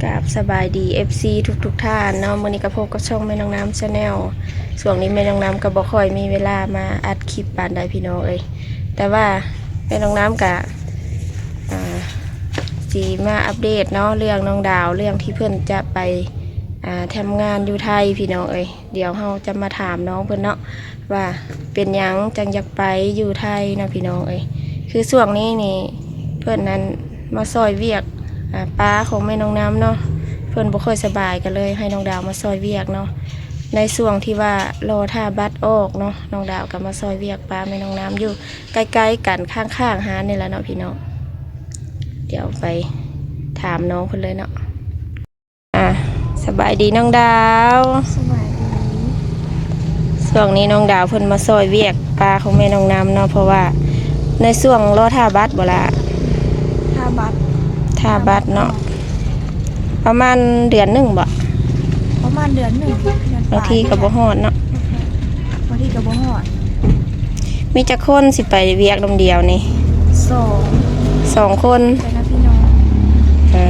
ກາບສະບາຍດີ ເອັຟຊີ ທຸກໆທ່ານເນາະ, ມື້ນີ້ກໍພົບກັບຊ່ອງແມ່ນ້ອງນ້ຳ Channel. ຊ່ວງນີ້ແມ່ນ້ອງນ້ຳກໍບໍ່ຄ່ອຍມີເວລາມາອັດຄລິບປານໃດພີ່ນ້ອງເອີຍ, ແຕ່ວ່າແມ່ນ້ອງນ້ຳກໍ ອ່າ ຊິມາອັບເດດເນາະ ເລື່ອງນ້ອງດາວ ເລື່ອງທີ່ເພິ່ນຈະໄປ ອ່າ ທຳງານຢູ່ໄທພີ່ນ້ອງເອີຍ. ດຽວເຮົາຈະມາຖາມນ້ອງເພິ່ນເນາະ ວ່າເປັນຫຍັງຈັ່ງຢາກໄປຢູ່ໄທເນາະພີ່ນ້ອງເອີຍ. ຄືຊ່ວງນີ້ນີ້ເພິ່ນນັ້ນມາຊ່ອຍວຽກ ອ່າ ປາຂອງແມ່ນ້ອງນ້ຳເນາະ, ເພິ່ນບໍ່ຄ່ອຍສະບາຍ ກໍເລີຍໃຫ້ນ້ອງດາວມາຊ່ອຍວຽກເນາະ. ໃນຊ່ວງທີ່ວ່າລໍຖ້າບັດອອກເນາະ ນ້ອງດາວກໍມາຊ່ອຍວຽກປາແມ່ນ້ອງນ້ຳຢູ່ໃກ້ໆກັນ ຂ້າງໆຮ້ານນີ້ລະເນາະພີ່ນ້ອງ. ດຽວໄປຖາມນ້ອງເພິ່ນເລີຍເນາະ. ອ່າ ສະບາຍດີນ້ອງດາວ. ສະບາຍດີ. ຊ່ວງນີ້ນ້ອງດາວເພິ່ນມາຊ່ອຍວຽກປາຂອງແມ່ນ້ອງນ້ຳເນາະ, ເພາະວ່າໃນຊ່ວງລໍຖ້າບັດບໍລະ? ຖ້າບັດ ຖ້າບັດເນາະ. ປະມານເດືອນໜຶ່ງບໍ? ປະມານເດືອນໜຶ່ງ ບາງທີກໍບໍ່ຮອດເນາະ. ບາງທີກໍບໍ່ຮອດ. ມີຈັກຄົນຊິໄປວຽກນຳດຽວນີ້? ສອງ ສອງຄົນ ໄປນຳພີ່ນ້ອງ. ເອີ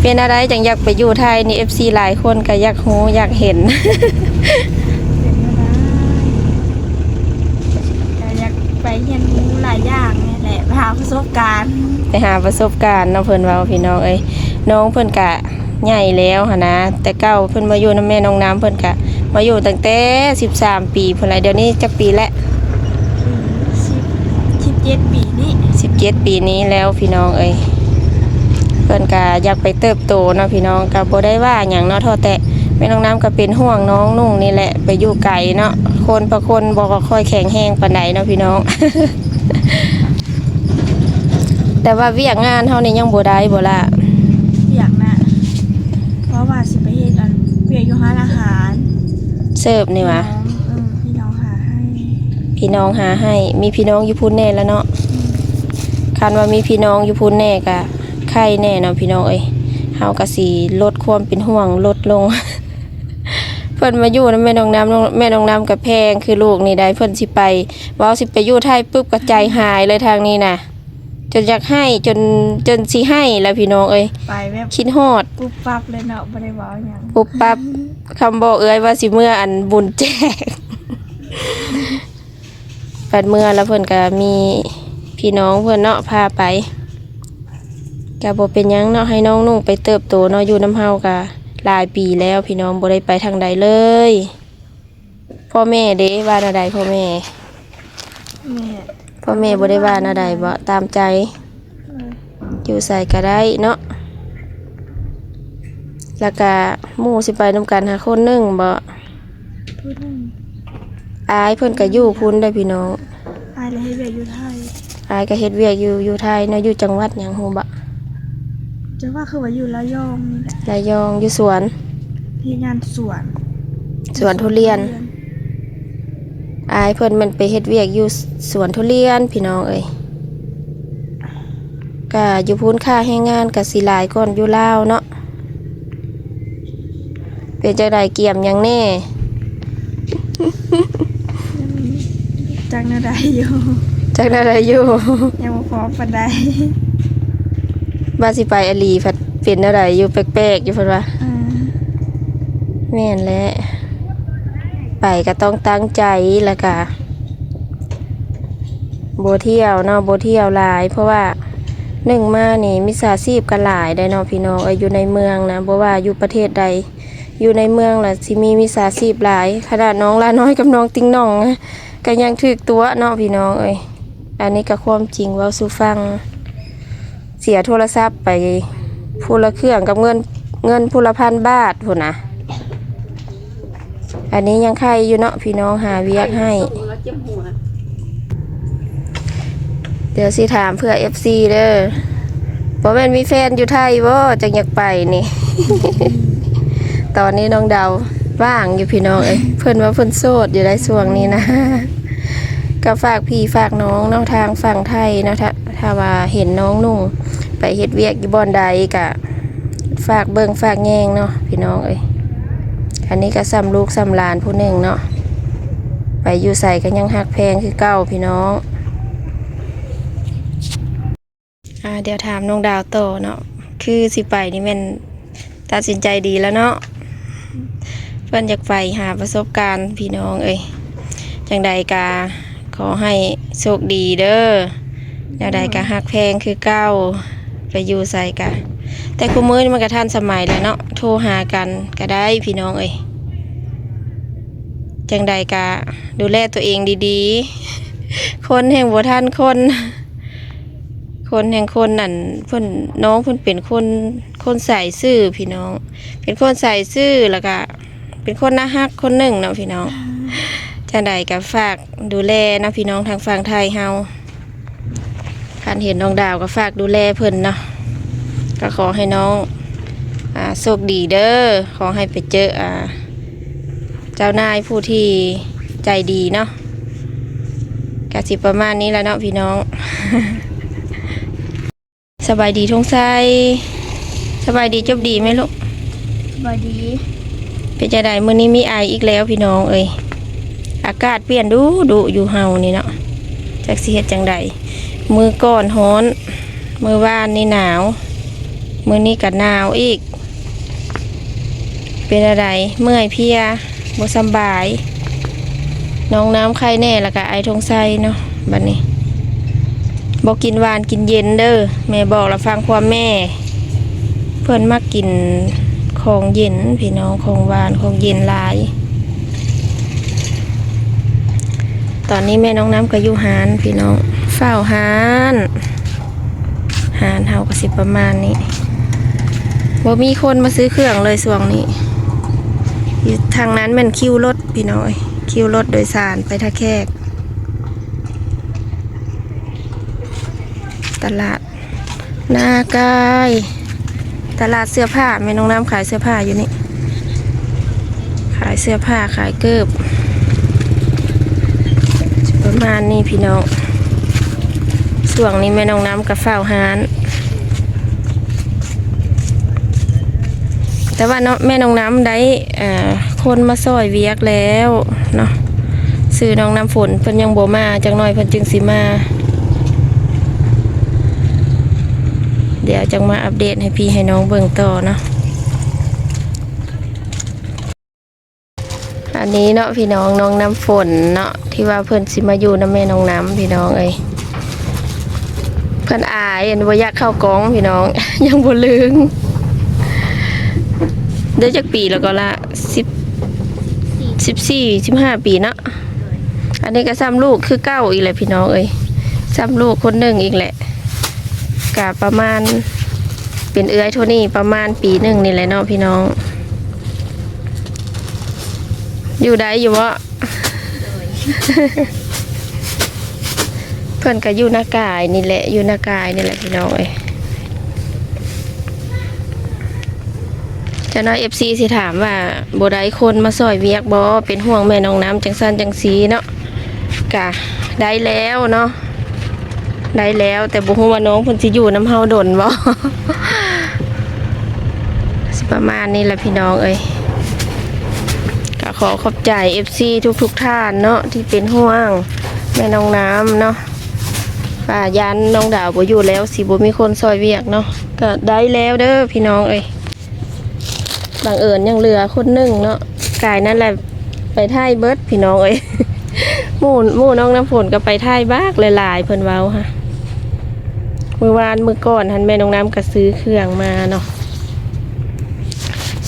ເປັນແນວໃດຈັ່ງຢາກໄປຢູ່ໄທນີ້? ເອັຟຊີຫຼາຍຄົນກໍຢາກຮູ້ຢາກເຫັນ. ເປັນແນວໃດ? ກໍຢາກໄປຮຽນຮູ້ຫຼາຍຢ່າງນີ້ແຫຼະ ໄປຫາປະສົບການ ໄປຫາປະສົບການເນາະ ເພິ່ນເວົ້າພີ່ນ້ອງເອີຍ. ນ້ອງເພິ່ນກະ ໃຫຍ່ແລ້ວຫັ້ນນະ, ແຕ່ເກົ່າເພິ່ນມາຢູ່ນຳແມ່ນ້ອງນ້ຳ ເພິ່ນກະມາຢູ່ຕັ້ງແຕ່ສິບສາມປີພຸ້ນລະ. ດຽວນີ້ຈັກປີແລ້ວ? ສິບ ສິບເຈັດປີນີ້ ສິບເຈັດປີນີ້ແລ້ວພີ່ນ້ອງເອີຍ. ເພິ່ນກະຢາກໄປເຕີບໂຕເນາະພີ່ນ້ອງ, ກະບໍ່ໄດ້ວ່າຫຍັງເນາະ, ເທົ່າແຕ່ແມ່ນ້ອງນ້ຳກະເປັນຫ່ວງນ້ອງນຸ່ງນີ້ແຫຼະ ໄປຢູ່ໄກເນາະ, ຄົນພະຄົນບໍ່ຄ່ອຍແຂງແຮງປານໃດເນາະພີ່ນ້ອງ. ແຕ່ວ່າວຽກງານເຮົານີ້ຍັງບໍ່ໄດ້ບໍລະ? ວຽກນະ ເພາະວ່າຊິໄປເຮັດອັນວຽກຢູ່ຮ້ານອາຫານ ເສີບນີ້ຫວາ? ເອີ ພີ່ນ້ອງຫາໃຫ້ ພີ່ນ້ອງຫາໃຫ້. ມີພີ່ນ້ອງຢູ່ພຸ້ນແນ່ລະເນາະ. ອືມ ຄັນວ່າມີພີ່ນ້ອງຢູ່ພຸ້ນແນ່ກະໄຄແນ່ເນາະພີ່ນ້ອງເອີຍ, ເຮົາກະຊິລົດຄວາມເປັນຫ່ວງລົດລົງ. ເພິ່ນມາຢູ່ນຳແມ່ນ້ອງນ້ຳ, ແມ່ນ້ອງນ້ຳກະແພງຄືລູກນີ້ໄດ໋. ເພິ່ນຊິໄປ ເວົ້າຊິໄປຢູ່ໄທປຶບກະໃຈຫາຍເລີຍທາງນີ້ນະ, ຈົນຢາກໄຫ້ ຈົນ ຈົນຊິໄຫ້ລະພີ່ນ້ອງເອີຍ. ໄປແບບຄິດຮອດປຸບປັບເລີຍເນາະ, ບໍ່ໄດ້ເວົ້າຫຍັງ ປຸບປັບ. ຄຳບອກເອື້ອຍວ່າຊິເມືອອັນບຸນແຈກ ບັດເມືອລະເພິ່ນກະມີພີ່ນ້ອງເພິ່ນເນາະພາໄປ, ກະບໍ່ເປັນຫຍັງເນາະ, ໃຫ້ນ້ອງນຸ່ງໄປເຕີບໂຕເນາະ. ຢູ່ນຳເຮົາກະຫຼາຍປີແລ້ວພີ່ນ້ອງ ບໍ່ໄດ້ໄປທາງໃດເລີຍ. ພໍ່ແມ່ເດ ວ່າແນວໃດພໍ່ແມ່? ແມ່ ພໍ່ແມ່ບໍ່ໄດ້ວ່າແນວໃດບໍ? ຕາມໃຈ ເອີ ຢູ່ໃສກະໄດ້ເນາະ. ລະກະໝູ່ຊິໄປນຳກັນຫາຄົນໜຶ່ງບໍ? ຜູ້ໜຶ່ງ. ອ້າຍເພິ່ນກະຢູ່ພຸ້ນເດ້ພີ່ນ້ອງ. ອ້າຍລະເຮັດວຽກຢູ່ໄທ. ອ້າຍກະເຮັດວຽກຢູ່ ຢູ່ໄທເນາະ. ຢູ່ຈັງຫວັດຫຍັງຮູ້ບໍ່? ຈັງຫວັດ ຄືວ່າຢູ່ລະຍອງນີ້ແຫຼະ. ລະຍອງ ຢູ່ສວນ ເຮັດງານສວນ ສວນທຸລຽນ. ອ້າຍເພິ່ນແມ່ນໄປເຮັດວຽກຢູ່ສວນທຸລຽນພີ່ນ້ອງເອີຍ. ກະຢູ່ພຸ້ນຄ່າແຮງງານກະຊິຫຼາຍກວ່າຢູ່ລາວເນາະ. ເປັນຈັ່ງໃດ ກຽມຫຍັງແນ່? ຈັກແນວໃດຢູ່ ຈັກແນວໃດຢູ່ ຍັງບໍ່ພ້ອມປານໃດ. ວ່າຊິໄປອີ່ຫຼີ ພັດເປັນແນວໃດຢູ່ ແປກໆຢູ່ ເພິ່ນວ່າ. ເອີ ແມ່ນແຫຼະ ໄປກໍຕ້ອງຕັ້ງໃຈ ແລ້ວກະ ບໍ່ທ່ຽວເນາະ ບໍ່ທ່ຽວຫຼາຍ ເພາະວ່າໜຶ່ງມານີ້ມິດສາຊີບກໍຫຼາຍໄດ໋ເນາະພີ່ນ້ອງເອີຍ. ຢູ່ໃນເມືອງນະ ບໍ່ວ່າຢູ່ປະເທດໃດ ຢູ່ໃນເມືອງລະຊິມີມິດສາຊີບຫຼາຍ. ຂະໜາດນ້ອງລານ້ອຍກັບນ້ອງຕິງໜ່ອງນະ ກໍຍັງຖືກຕົວະເນາະພີ່ນ້ອງເອີຍ. ອັນນີ້ກໍຄວາມຈິງເວົ້າສູ່ຟັງ. ເສຍໂທລະສັບໄປຜູ້ລະເຄື່ອງກັບເງິນ ເງິນຜູ້ລະພັນບາດພຸ້ນນະ. ອັນນີ້ຍັງໄຄຢູ່ເນາະ ພີ່ນ້ອງຫາວຽກໃຫ້. ດຽວຊິຖາມເພື່ອເອັຟຊີເດີ ບໍ່ແມ່ນມີແຟນຢູ່ໄທບໍ່ ຈັ່ງຢາກໄປນີ້? ຕອນນີ້ນ້ອງດາວວ່າງຢູ່ພີ່ນ້ອງເອີຍ ເພິ່ນວ່າເພິ່ນໂສດຢູ່ໃດ໋ຊ່ວງນີ້ນະ. ກໍຝາກພີ່ຝາກນ້ອງເນາະ ທາງຝັ່ງໄທເນາະ ຖ້າ ຖ້າວ່າເຫັນນ້ອງນຸ່ງໄປເຮັດວຽກຢູ່ບ່ອນໃດກະຝາກເບິ່ງຝາກແຍງເນາະພີ່ນ້ອງເອີຍ. ອັນນີ້ກະສ່ຳລູກສ່ຳຫຼານຜູ້ໜຶ່ງເນາະ ໄປຢູ່ໃສກະຍັງຮັກແພງຄືເກົ່າພີ່ນ້ອງ. ອ່າ ດຽວຖາມນ້ອງດາວຕໍ່ເນາະ ຄືຊິໄປນີ້ແມ່ນ ຕັດສິນໃຈດີແລ້ວເນາະ ເພິ່ນຢາກໄປຫາປະສົບການພີ່ນ້ອງເອີຍ. ຈັ່ງໃດກະຂໍໃຫ້ໂຊກດີເດີ ແນວໃດກະຮັກແພງຄືເກົ່າ ໄປຢູ່ໃສກະ ແຕ່ຄູ່ມື້ນີ້ມັນກະທັນສະໄໝແລ້ວເນາະ ໂທຫາກັນກະໄດ້ພີ່ນ້ອງເອີຍ. ຈັ່ງໃດກະດູແລຕົວເອງດີໆ ຄົນແຮ່ງບໍ່ທັນຄົນ ຄົນແຮ່ງຄົນນັ້ນ ເພິ່ນ ນ້ອງເພິ່ນເປັນຄົນ ຄົນໃສ່ຊື່ພີ່ນ້ອງ ເປັນຄົນໃສ່ຊື່ ແລ້ວກະເປັນຄົນໜ້າຮັກຄົນໜຶ່ງເນາະພີ່ນ້ອງ. ຈັ່ງໃດກະຝາກດູແລເນາະພີ່ນ້ອງ ທາງຝັ່ງໄທເຮົາ ຄັນເຫັນນ້ອງດາວກະຝາກດູແລເພິ່ນເນາະ. ກະຂໍໃຫ້ນ້ອງ ອ່າ ໂຊກດີເດີ ຂໍໃຫ້ໄປເຈີ ອ່າ ເຈົ້ານາຍຜູ້ທີ່ໃຈດີເນາະ. ກະຊິປະມານນີ້ລະເນາະພີ່ນ້ອງ. ສະບາຍດີທົງໄຊ ສະບາຍດີຈົບດີແມ່ລູກ? ສະບາຍດີ. ເປັນຈັ່ງໃດ ມື້ນີ້ມີໄອອີກແລ້ວພີ່ນ້ອງເອີຍ. ອາກາດປ່ຽນດຸໆຢູ່ເຮົານີ້ເນາະ ຈັກຊິເຮັດຈັ່ງໃດ. ມື້ກ່ອນຮ້ອນ ມື້ວານນີ້ໜາວ ມື້ນີ້ກະໜາວອີກ. ເປັນແນວໃດ ເມື່ອຍເພຍ ບໍ່ສຳບາຍ? ນ້ອງນ້ຳໄຂ້ແນ່ ແລ້ວກະອ້າຍທົງໄຊເນາະ. ບັດນີ້ບໍ່ກິນຫວານກິນເຢັນເດີ ແມ່ບອກລະຟັງຄວາມແມ່. ເພິ່ນມັກກິນຂອງເຢັນພີ່ນ້ອງ ຂອງຫວານຂອງເຢັນຫຼາຍ. ຕອນນີ້ແມ່ນ້ອງນ້ຳກະຢູ່ຮ້ານພີ່ນ້ອງ ເຝົ້າຮ້ານ. ຮ້ານເຮົາກະຊິປະມານນີ້ ບໍ່ມີຄົນມາຊື້ເຄື່ອງເລີຍຊ່ວງນີ້. ຢູ່ທາງນັ້ນແມ່ນຄິວລົດພີ່ນ້ອງເອີຍ ຄິວລົດໂດຍສານໄປທ່າແຂກ. ຕະຫຼາດນາກາຍ ຕະຫຼາດເສື້ອຜ້າ ແມ່ນ້ອງນ້ຳຂາຍເສື້ອຜ້າຢູ່ນີ້ ຂາຍເສື້ອຜ້າຂາຍເກີບ ປະມານນີ້ພີ່ນ້ອງ. ຊ່ວງນີ້ແມ່ນ້ອງນ້ຳກະເຝົ້າຮ້ານ ແຕ່ວ່າເນາະ ແມ່ນ້ອງນ້ຳໄດ້ ເອີ ຄົນມາຊ່ອຍວຽກແລ້ວເນາະ ຊື່ນ້ອງນ້ຳຝົນ ເພິ່ນຍັງບໍ່ມາ ຈັກໜ້ອຍເພິ່ນຈຶ່ງຊິມາ. ດຽວຈັ່ງມາອັບເດດໃຫ້ພີ່ໃຫ້ນ້ອງເບິ່ງຕໍ່ເນາະ. ອັນນີ້ເນາະພີ່ນ້ອງ ນ້ອງນ້ຳຝົນເນາະ ທີ່ວ່າເພິ່ນຊິມາຢູ່ນຳແມ່ນ້ອງນ້ຳພີ່ນ້ອງເອີຍ. ເພິ່ນອາຍ ອັນບໍ່ຢາກເຂົ້າກ້ອງພີ່ນ້ອງ ຍັງບໍ່ລຶ້ງ. ໄດ້ຈັກປີແລ້ວກໍລະ ສິບ ສິບສີ່ ສິບຫ້າປີເນາະ. ອັນນີ້ກະຊ່ຳລູກຄືເກົ່າອີກແຫຼະພີ່ນ້ອງເອີຍ ຊ່ຳລູກຄົນໜຶ່ງອີກແຫຼະ. ກະປະມານ ເປັນເອື້ອຍໂທນີ້ປະມານປີໜຶ່ງນີ້ແຫຼະເນາະພີ່ນ້ອງ. ຢູ່ໄດ້ຢູ່ບໍ່? ເພິ່ນກະຢູ່ນາກາຍນີ້ແຫຼະ ຢູ່ນາກາຍນີ້ແຫຼະພີ່ນ້ອງເອີຍ. ຈັກໜ້ອຍເອັຟຊີຊິຖາມວ່າ ບໍ່ໄດ້ຄົນມາຊ່ອຍວຽກບໍ່ ເປັນຫ່ວງແມ່ນ້ອງນ້ຳຈັ່ງຊັ້ນຈັ່ງຊີ້ເນາະ. ກະໄດ້ແລ້ວເນາະ ໄດ້ແລ້ວ ແຕ່ບໍ່ຮູ້ວ່ານ້ອງເພິ່ນຊິຢູ່ນຳເຮົາດົນບໍ່ ຊິປະມານນີ້ລະພີ່ນ້ອງເອີຍ. ກະຂໍຂອບໃຈເອັຟຊີທຸກໆທ່ານເນາະ ທີ່ເປັນຫ່ວງແມ່ນ້ອງນ້ຳເນາະ ວ່າຢ້ານນ້ອງດາວບໍ່ຢູ່ແລ້ວ ຊິບໍ່ມີຄົນຊ່ອຍວຽກເນາະ. ກະໄດ້ແລ້ວເດີພີ່ນ້ອງເອີຍ. ບັງເອີນຍັງເຫຼືອຄົນໜຶ່ງເນາະ ກາຍນັ້ນແຫຼະໄປໄທເບິດພີ່ນ້ອງເອີຍ. ໝູ່ ໝູ່ນ້ອງນ້ຳຝົນກະໄປໄທບັກຫຼາຍໆ ເພິ່ນເວົ້າຫັ້ນ. ມື້ວານມື້ກ່ອນຫັ້ນແມ່ນ້ອງນ້ຳກະຊື້ເຄື່ອງມາເນາະ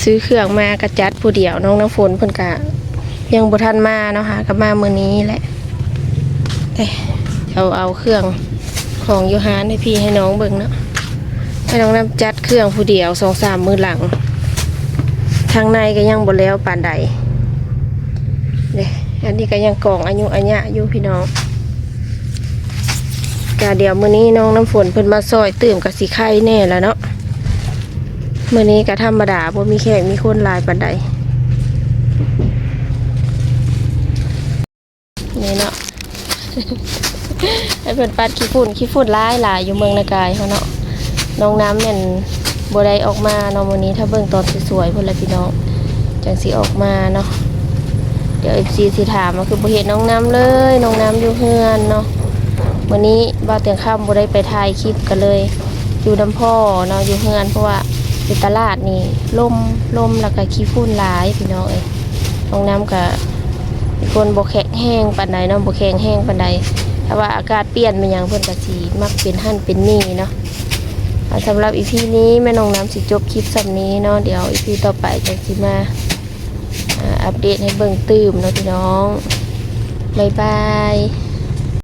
ຊື້ເຄື່ອງມາກະຈັດຜູ້ດຽວ ນ້ອງນ້ຳຝົນເພິ່ນກະຍັງບໍ່ທັນມາເນາະ ຫາກະມາມື້ນີ້ແຫຼະ. ເອີ ດຽວເອົາເຄື່ອງຂອງຢູ່ຮ້ານໃຫ້ພີ່ໃຫ້ນ້ອງເບິ່ງເນາະ. ໃຫ້ນ້ອງນ້ຳຈັດເຄື່ອງຜູ້ດຽວສອງສາມມື້ຫຼັງ ທາງໃນກະຍັງບໍ່ແລ້ວປານໃດເດ້. ອັນນີ້ກະຍັງກອງອາຍຸອາຍະຢູ່ພີ່ນ້ອງ. ກະດຽວມື້ນີ້ນ້ອງນ້ຳຝົນເພິ່ນມາຊ່ອຍຕື່ມກະຊິໄຄແນ່ລະເນາະ. ມື້ນີ້ກະທຳມະດາ ບໍ່ມີແຂກມີຄົນຫຼາຍປານໃດ. ນີ້ເນາະ ໃຫ້ເພິ່ນປັດຂີ້ຝຸ່ນ ຂີ້ຝຸ່ນຫຼາຍໆ ຢູ່ເມືອງນາກາຍເຮົາເນາະ. ນ້ອງນ້ຳແມ່ນບໍ່ໄດ້ອອກມາເນາະມື້ນີ້ ຖ້າເບິ່ງຕອນສວຍໆ ພຸ້ນລະພີ່ນ້ອງ ຈັ່ງຊິອອກມາເນາະ. ດຽວເອັຟຊີຊິຖາມວ່າຄືບໍ່ເຫັນນ້ອງນ້ຳເລີຍ ນ້ອງນ້ຳຢູ່ເຮືອນເນາະ. ມື້ນີ້ບ່າວຕຽງຄຳບໍ່ໄດ້ໄປຖ່າຍຄລິບ ກະເລີຍຢູ່ນຳພໍ່ເນາະ ຢູ່ເຮືອນ ເພາະວ່າ ຢູ່ຕະຫຼາດນີ້ລົມ ລົມ ແລ້ວກະຂີ້ຝຸ່ນຫຼາຍພີ່ນ້ອງເອີຍ. ນ້ອງນ້ຳກະເປັນຄົນບໍ່ແຂງແຮງປານໃດເນາະ ບໍ່ແຂງແຮງປານໃດ ຖ້າວ່າອາກາດປ່ຽນແມ່ນຫຍັງ ເພິ່ນກະຊິມັກເປັນຫັ້ນເປັນນີ້ເນາະ. ອ່າ ສຳລັບອີພີນີ້ ແມ່ນ້ອງນ້ຳຊິຈົບຄລິບສ່ຳນີ້ເນາະ ດຽວອີພີຕໍ່ໄປຈັ່ງຊິມາ ອ່າ ອັບເດດໃຫ້ເບິ່ງຕື່ມເນາະພີ່ນ້ອງ. ບາຍບາຍ.